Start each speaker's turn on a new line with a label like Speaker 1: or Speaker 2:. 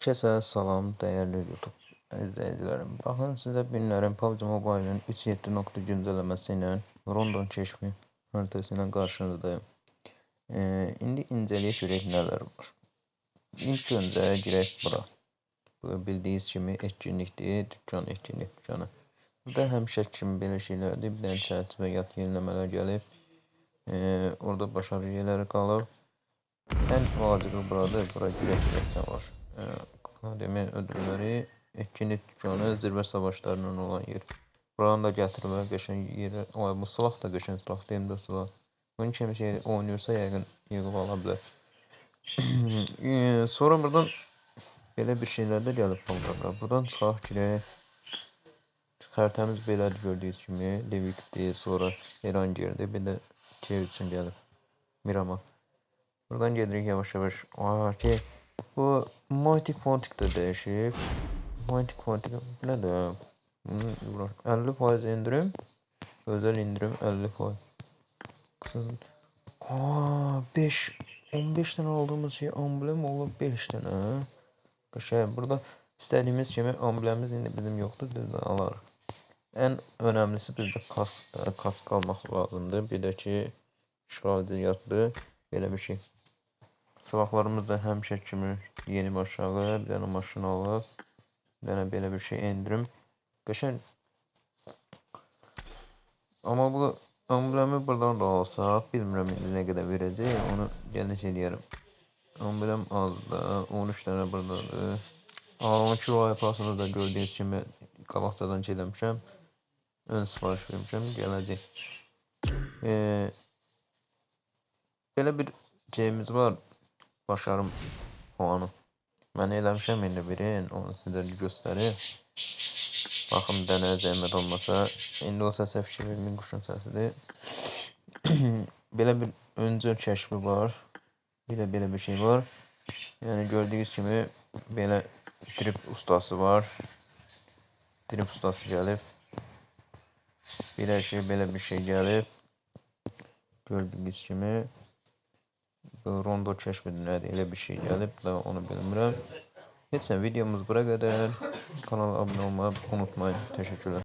Speaker 1: Kəsə salam dəyərli YouTube izləyicilərim. Baxın sizə günlərin PUBG Mobile'ın 3.7 nöqtə güncəlləməsi ilə Rondon keşfi xəritəsi ilə qarşınızdayım. İndi incələyək görək nələr var. İlk öncə girək bura. Bu bildiyiniz kimi etkinlikdir, dükkan, etkinlik dükkanı. Burada həmişə kimi belə şeylərdir. Bir dənə çərçivə yat yeniləmələr gəlib. Orada başarı yerləri qalıb. Ən vacibi buradır. Bura girək görək nə var. Akademi ödülləri, etkinlik dükkanı, zirvə savaşlarının olan yer. Buranı da gətirmə, qəşəng yerə. Ay, bu silah da qəşəng silah, M4 silah. Bunun kimi şey oynayırsa yəqin yığıb ala bilər. Sonra buradan belə bir şeylər də gəlib paltarlar. Buradan çıxaq girək. Xəritəmiz belədir gördüyünüz kimi. Livikdir, sonra Erangirdir, bir də şey üçün gəlib. Miramar. Buradan gedirik yavaş yavaş. Aa, ki bu Mythic Quantic də dəyişib. Mythic Quantic nədir? Bunu 50% indirim. Özel indirim 50%. Qısım. Aa, 5 15 dənə aldığımız şey amblem olub 5 dənə. Qəşəng. Burada istədiyimiz kimi amblemimiz indi bizim yoxdur, biz də alarıq. Ən önəmlisi bizdə kask almaq lazımdır. Bir də ki işğalcı yatdı. Belə bir şey. Silahlarımız da həmişə kimi yeni başağı, bir dənə maşın alıb, bir dənə belə bir şey endirim. Qəşəng. Amma bu amblemi buradan da alsaq, bilmirəm indi nə qədər verəcək, onu gələcək eləyərəm. Amblem azdır, 13 dənə buradadır. A12 Royal Pass'ını da gördüyünüz kimi qabaqcadan şey eləmişəm. Ön sifariş vermişəm, gələcək. Belə bir şeyimiz var. Başarım puanı. Mən eləmişəm indi birin, onu sizə göstərir. Baxın bir dənə zəhmət olmasa. İndi o səsə fikir verməyin, quşun səsidir. Belə bir öncül kəşfi var. Bir də belə bir şey var. Yəni gördüyünüz kimi belə drip ustası var. Drip ustası gəlib. Belə şey, belə bir şey gəlib. Gördüyünüz kimi bu rondo kəşfi nədir? Elə bir şey gəlib, da onu bilmirəm. Heç nə, videomuz bura qədər. Kanala abunə olmayı unutmayın. Təşəkkürlər.